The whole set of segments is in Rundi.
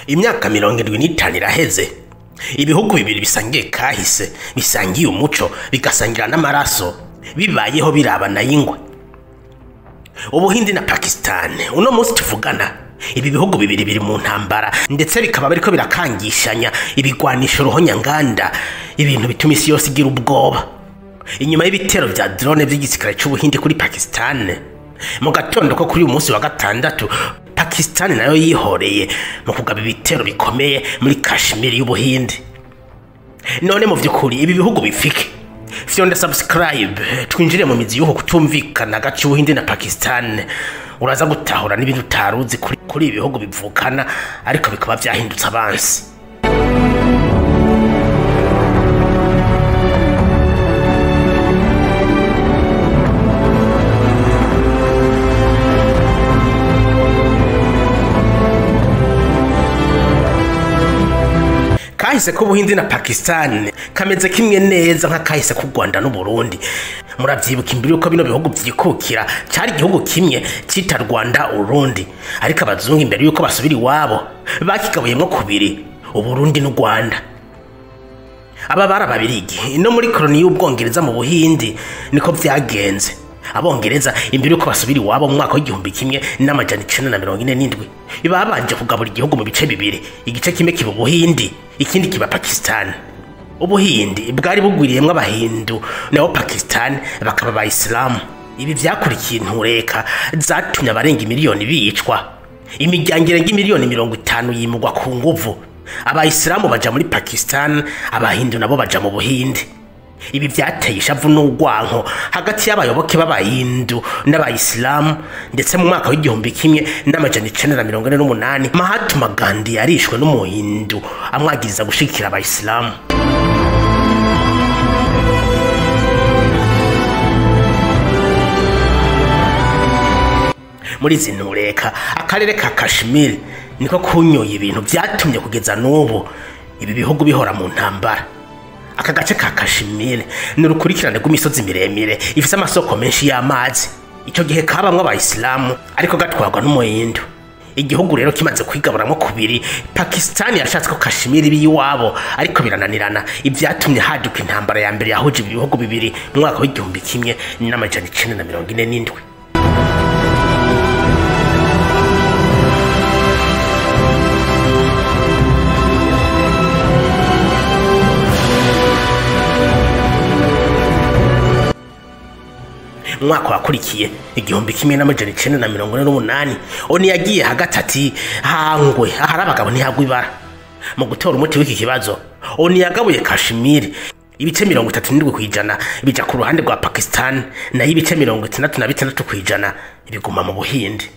Imyaka 75 iraheze, ibihugu bibiri bisangiye kahise, bisangiye umuco, bigasangira n'amaraso, bibayeho birabana y'ingwe. Ubuhindi na Pakistan uno munsi tuvugana, ibi bihugu bibiri biri mu ntambara, ndetse bikaba biriko birakangishanya ibigwanisho ruhonyanganda, ibintu bituma isi yose igira ubwoba. Inyuma y'ibitero vya drone vy'igisirikare c'Ubuhindi kuri Pakistan, mu gatondo ko kuri uyu munsi wa gatandatu, Pakistan nayo yihoreye mu kugaba ibitero bikomeye muri Kashmir y'Ubuhindi. None mu vy'ukuri ibi bihugu bifike? Fyonda subscribe twinjire mu mizi y'uko kutumvikana hagati y'Ubuhindi na Pakistan. Uraza gutahura n'ibintu utaruzi kuri ibi bihugu bivukana ariko bikaba vyahindutse abansi. Kahise k'Ubuhindi na Pakistan kameze kimwe neza nka kahise k'u Rwanda n'Uburundi. Muravyibuka imbere yuko bino bihugu vyikukira cari igihugu kimwe cita Rwanda Urundi, ariko abazungu imbere yuko basubira iwabo bakigabuyemwo kubiri, Uburundi n'u Rwanda. Aba bari ababirigi no muri koloni y'Ubwongereza mu Buhindi niko vyagenze. Abongereza imbere yuko basubira iwabo mu mwaka w'1947 babanje kugabura igihugu mu bice bibiri, igice kimwe kiba Ubuhindi, ikindi kiba Pakistan. Ubuhindi bwari bugwiriyemwo abahindu, naho Pakistan bakaba abayisilamu. Ibi vyakurikiye intureka zatumye abarenga miliyoni bicwa, imiryango irenga miliyoni 50 yimugwa ku nguvu. Abayisilamu baja muri Pakistan, abahindu nabo baja mu Buhindi. Ibi vyateye ishavu n'urwanko hagati y'abayoboke b'abahindu n'abayisilamu, ndetse mu mwaka w'1948 Mahatma Gandhi yarishwe n'umuhindu amwagiriza gushigikira abayisilamu. Muri izi ntureka akarere ka Kashmir niko kunyoye ibintu vyatumye kugeza n'ubu ibi bihugu bihora mu ntambara. Aka gace ka Kashmir ni urukurikirane rw'imisozi miremire ifise amasoko menshi y'amazi. Ico gihe kabamwo abayisilamu ariko gatwarwa n'umuhindu. Igihugu rero kimaze kwigaburamwo kubiri, Pakistan yashatse ko Kashmir ibe iwabo ariko birananirana. Ivyatumye haduka intambara ya mbere yahuje ibi bihugu bibiri mu mwaka w'1947. Mwaka wakurikiye 1948 oni yagiye hagati ati hangwe ahari abagabo ntihagwa ibara. Mu gutora umuti w'iki kibazo, oni yagabuye Kashmir ibice 37% bija ku ruhande rwa Pakistan, nayo ibice 66% biguma mu Buhindi.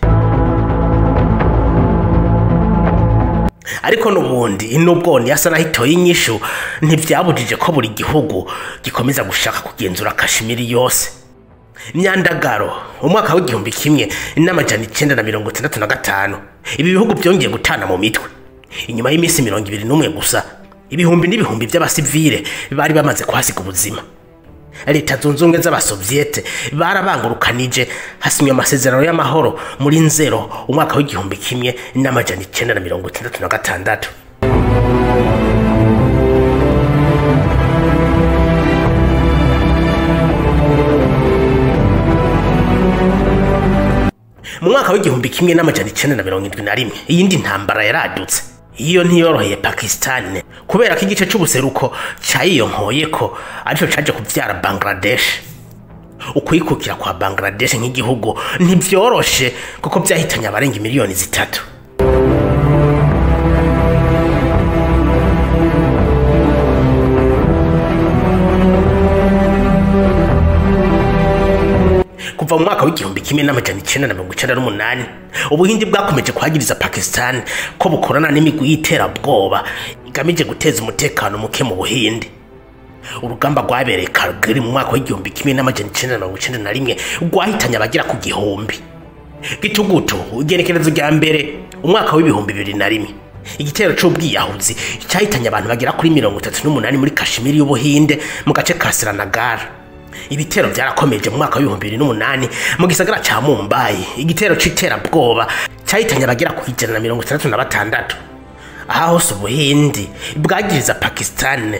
Ariko n'ubundi nubwo oni yasa n'ahitoye inyishu, ntivyabujije ko buri gihugu gikomeza gushaka kugenzura Kashmir yose. Myandagaro umwaka w'1965 ibi bihugu byongeye gutana mu mitwe. Inyuma y'iminsi 21 gusa, ibihumbi n'ibihumbi by'abasivile bari bamaze kuhasiga ubuzima. Leta zunze ubumwe z'abasoviete barabangurukanije, hasinywe amasezerano y'amahoro muri Nzero umwaka w'1966. Mu mwaka w'1971 iyindi ntambara yaradutse. Iyo ntiyoroheye Pakistan kubera ko igice c'ubuseruko cayiyonkoyeko arico caje kuvyara Bangladesh. Ukwikukira kwa Bangladesh nk'igihugu ntivyoroshe kuko vyahitanye abarenga miliyoni 3. Kuva mu mwaka w'1998 Ubuhindi bwakomeje kwagiriza Pakistan ko bukorana n'imigwi y'iterabwoba igamije guteza umutekano muke mu Buhindi. Urugamba rwabereye Kargil mu mwaka w'1991 rwahitanye abagera ku 1000. Gitugutu igenekerezo rya mbere umwaka w'2001 igitero c'ubwiyahuzi cyahitanye abantu bagera kuri 38 muri Kashmir y'Ubuhinde mu gace ka Srinagar. Ibitero byarakomeje mu mwaka w'2008 mu gisagara ca Mumbai, igitero c'iterabwoba cyahitanye abagera ku 166. Aha hose Ubuhindi bwagiriza Pakistan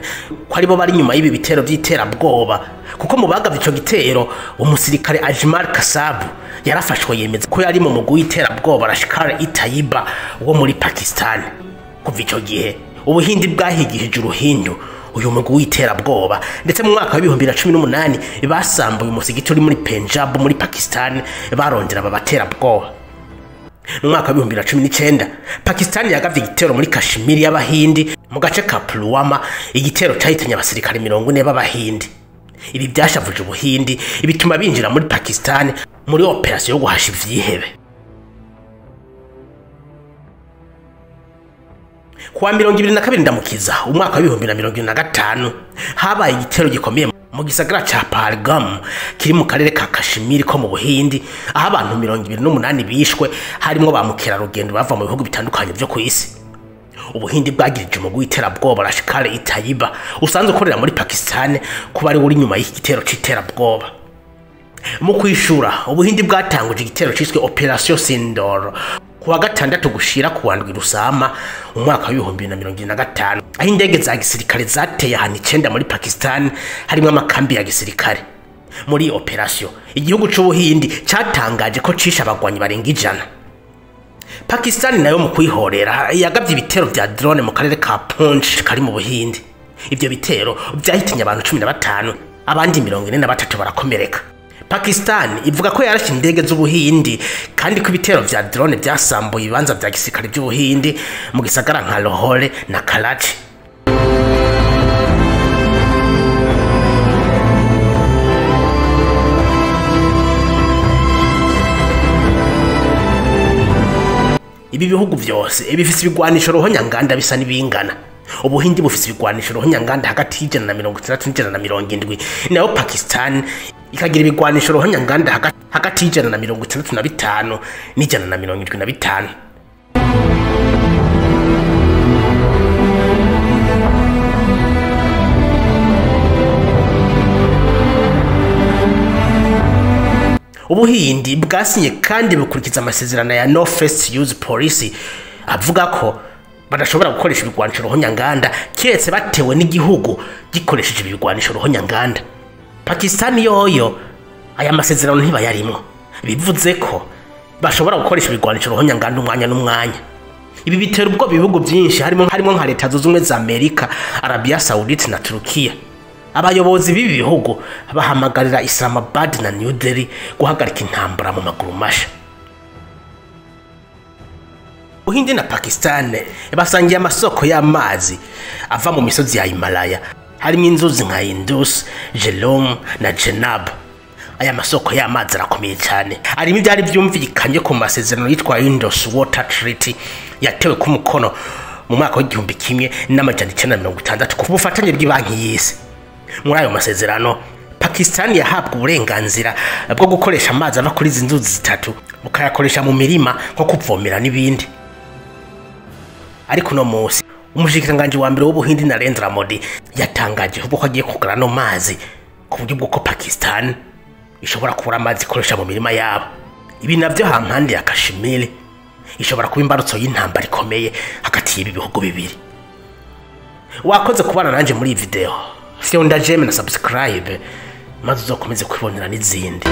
ko aribo bari inyuma y'ibi bitero by'iterabwoba, kuko mu bagavye ico gitero umusirikare Ajmal Kasab yarafashwe yemeza ko yari mu mugwi w'iterabwoba Lashkar-e-Taiba wo muri Pakistan. Kuva ico gihe Ubuhindi bwahigishije uruhindu uyu mugwi w'iterabwoba, ndetse mu mwaka wa 2018 basambuye umusigiti uri muri Punjab muri Pakistan barondera aba baterabwoba. Mu mwaka wa 2019 Pakistan yagavye igitero muri Kashmir y'Abahindi mu gace ka Pulwama, igitero cahitanye abasirikare 40 b'Abahindi. Ibi byashavuje Ubuhindi bituma binjira muri Pakistan muri operation yo guhasha ivyihebe. Kuwa 22 Ndamukiza umwaka wa 2025 habaye igitero gikomeye mu gisagara ca Pahalgam kiri mu karere ka Kashmir ko mu Buhindi, aho abantu 28 bishwe harimo ba mukerarugendo bava mu bihugu bitandukanye vyo ku isi. Ubuhindi bwagirije umugwi w'iterabwoba Lashkar-e-Taiba usanzwe ukorera muri Pakistan kuba ari uri nyuma y'iki gitero c'iterabwoba. Mu kwishura, Ubuhindi bwatanguje igitero ciswe Operation Sindoor kuwa gatandatu gushira kuwa ndwi Rusama umwaka wa 2025, aho indege za gisirikare zateye ahantu 9 muri Pakistan harimo amakambi ya gisirikare. Muri operation igihugu c'Ubuhindi catangaje ko cisha abagwanyi barenga 100. Pakistan nayo mu kwihorera yagavye ibitero vya drone mu karere ka Poonch kari mu Buhindi. Ivyo bitero vyahitanye abantu 15, abandi 43 barakomereka. Pakistan ivuga ko yarashe indege z'Ubuhindi kandi ko ibitero vya drone vyasambuye ibibanza vya gisirikare by'Ubuhindi mu gisagara nka Lahore na Karachi. Ibi bihugu vyose bifise ibigwanisho ruhonyanganda bisa n'ibingana. Ubuhindi bufise ibigwanisho ruhonyanganda hagati y'160 n'170, naho Pakistan ikagira ibigwanisho ruhonyanganda hagati y'165 n'175. Ubuhindi bwasinye kandi bukurikiza amasezerano ya No First Use Policy avuga ko badashobora gukoresha ibigwanisho ruhonyanganda kiretse batewe n'igihugu gikoresheje ibigwanisho ruhonyanganda. Pakistan yoyo aya masezerano ntibayarimwo, bivuze ko bashobora gukoresha ibigwanisho ruhonyanganda umwanya n'umwanya. Ibi bitera ubwo bihugu byinshi harimo nka Leta Zunze Ubumwe za Amerika, Arabia Saudite na Turukiya. Abayobozi b'ibi bihugu bahamagarira Islamabad na New Delhi guhagarika intambara mu maguru masha. Ubuhindi na Pakistan basangiye amasoko y'amazi ava mu misozi ya Himalaya, harimo inzuzi nka Indus, Jhelum na Chenab. Aya masoko y'amazi arakomeye cyane, arimo ibyari byumvikanye ku masezerano yitwa Indus Water Treaty yatewe ku mukono mu mwaka wa 1960 ku bufatanye bw'ibanki y'isi. Muri ayo masezerano Pakistan yahabwa uburenganzira bwo gukoresha amazi ava kuri izi nzuzi zitatu bukayakoresha mu mirima nko kuvomera n'ibindi. Ariko no munsi umushikiranganji wa mbere w'Ubuhindi Narendra Modi yatangaje ko agiye kugura no mazi ku buryo bw'uko Pakistan ishobora kubura amazi ikoresha mu mirima yabo. Ibi navyo hampande ya Kashmir ishobora kuba imbarutso y'intambara ikomeye hagati y'ibi bihugu bibiri. Wakoze kubana nanje muri iyi video, fyonda j'aime na subscribe maze uzokomeze kwibonera n'izindi.